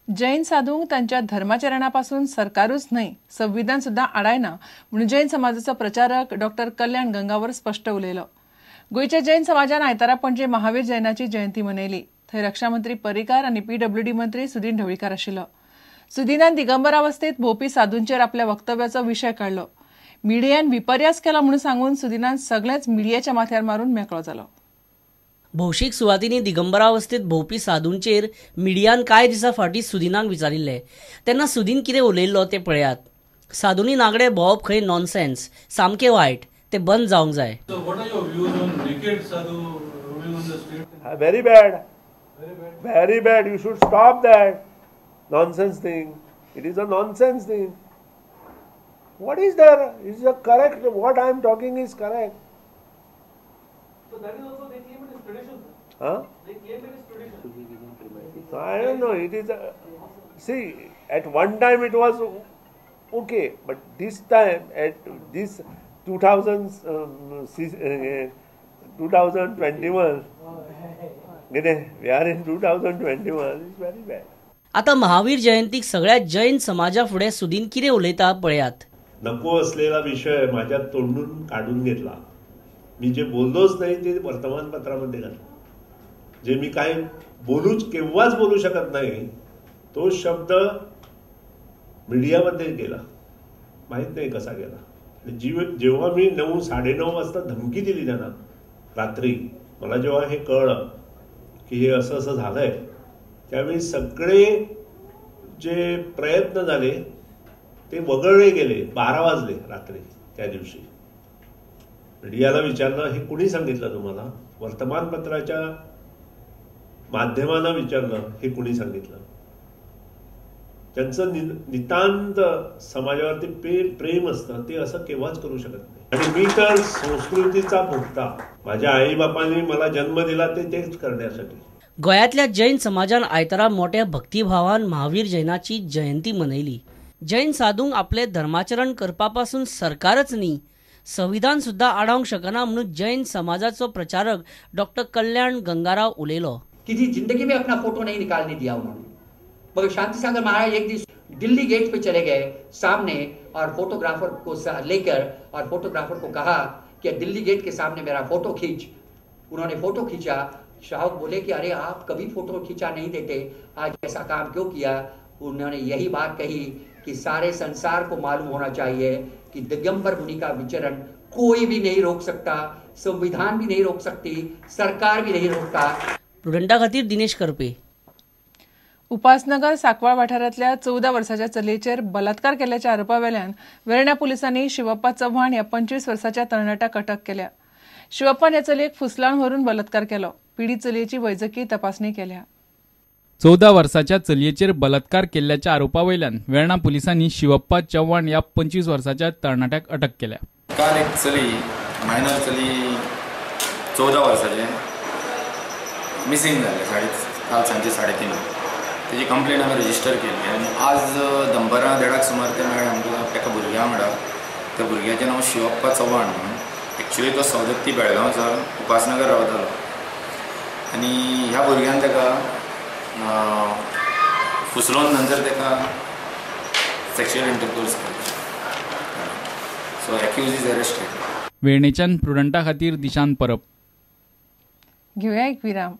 जैन साधूंक तांच्या धर्माचरणापासून सरकारूच न्हय संविधान सुद्दां आडायना म्हणून जैन समाजाचो प्रचारक डॉक्टर कल्याण गंगावर स्पश्ट उलयलो. गोंयच्या जैन समाजान आयतारा पणजे महावीर जैनाची जयंती मनयली. थंय रक्षामंत्री पर्रीकार आनी पीडब्ल्यूडी मंत्री सुदीन ढवळीकार आशिल्लो. सुदीनान दिगंबरावस्थेत भोंवपी साधूंचेर आपल्या वक्तव्याचो विशय काडलो. मिडियान विपर्यास केला म्हणून सांगून सुदीनान सगळेंच मिडियाच्या माथ्यार मारून मेकळो जालो. भौशीक सुवातींनी दिगंबरावस्थेत भोंवपी साधूंचेर मिडियान कांय दिसां फाटीं सुदीनाक विचारिल्लें तेन्ना सुदीन कितें उलयल्लो तें पळयात. साधूंनी नागडे भोंवप खंय नॉनसेन्स, सामकें वायट, तें बंद जावंक जाय. Very bad, very bad. You should stop that nonsense thing. It is a nonsense thing. What is there? Is a correct, what I am talking is correct. So that is also, they claim it is tradition, sir. Huh? They claim it is tradition. So I don't know. It is a, see, at one time it was okay, but this time at this 2021, we are in 2021, it's very bad. आता महावीर जयंतीक सगळ्या जैन समाजा फुडें सुदीन कितें उलयता पळयात. नको असलेला विषय माझ्या तोंडून काढून घेतला. मी जे बोललोच नाही ते वर्तमानपत्रामध्ये घातलं. जे मी काय बोलूच केव्हाच बोलू शकत नाही तो शब्द मीडियामध्ये गेला, माहीत नाही कसा गेला. जेव्हा मी 9-9:30 वाजता धमकी दिली त्यांना रात्री, मला जेव्हा हे कळलं की हे असं असं झालंय, त्यावेळी सगळे जे प्रयत्न झाले ते वगळले गेले. 12 वाजले रात्री त्या दिवशी. मीडियाला विचारलं हे कुणी सांगितलं तुम्हाला, वर्तमानपत्राच्या माध्यमानं विचारलं हे कुणी सांगितलं. त्यांचं नितांत समाजावरती प्रेम असतं, ते असं केव्हाच करू शकत नाही. आणि मी तर संस्कृतीचा भोगता, माझ्या आईबापांनी मला जन्म दिला ते तेच करण्यासाठी. गोंयांतल्या जैन समाजान आयतारा मोठ्या भक्तिभावान महावीर जैनाची जयंती मनयली. जैन साधूंक आपले धर्माचरण करपा पासून सरकारच न्ही संविधान सुद्धा आडावंक शकना म्हणून जैन समाजाचो प्रचारक डॉक्टर कल्याण गंगाराव उलयलो. किसी जिंदगी में अपना फोटो नहीं निकालने दिया उन्होंने, मगर शांति सागर महाराज एक दिन दिल्ली गेट पे चले गए सामने और फोटोग्राफर को लेकर और फोटोग्राफर को कहा कि दिल्ली गेट के सामने मेरा फोटो खींच. उन्होंने फोटो खींचा. शाहरुख बोले कि अरे आप कभी फोटो खींचा नहीं देते, आज ऐसा काम क्यों किया? उन्होंने यही बात कही कि सारे संसार को मालूम होना चाहिए कि दिगंबर मुनि का विचरण कोई भी नहीं रोक सकता, संविधान भी नहीं रोक सकती, सरकार भी नहीं रोकता. प्रुडंटा खातीर दिनेश करपे. उपासनगर सांकवाळ वाठारांतल्या 14 वर्साच्या चलयेचेर बलात्कार केल्ल्याच्या आरोपा वेल्यान वेर्णा पुलिसांनी शिवप्पा चव्हाण ह्या 25 वर्साच्या तरणाट्याक अटक केल्या. शिवप्पान ह्या चलयेक फुसलावन व्हरून बलात्कार केलो. पीडित चलयेची वैजकी तपासणी केल्या. 14 वर्साच्या चलयेचेर बलात्कार केल्ल्याच्या आरोपा वयल्यान वेर्णा पुलिसांनी शिवप्पा चव्हाण ह्या 25 वर्साच्या तरणाट्याक अटक केल्या. काल एक चली, मायनर चली 14 वर्साचें मिसिंग जालें काल सांजे 3:30. तेजी कंप्लेन आमी रजिस्टर केली आनी आज दनपारां 1:30 सुमार तें मेळ्ळें आमकां एका भुरग्या वांगडा. त्या भुरग्याचें नांव शिवप्पा चव्हाण म्हणून. एक्चुली तो सवदत्ती बेळगांवचो, उपासनगर रावतालो आनी ह्या भुरग्यान ताका फुसलोवन नंतर ताका सेक्शुअल इंटरकोर्स केलें. So accused is arrested. वेर्णेच्यान प्रुडंटा खातीर दिशांत परब. घेवया एक विराम.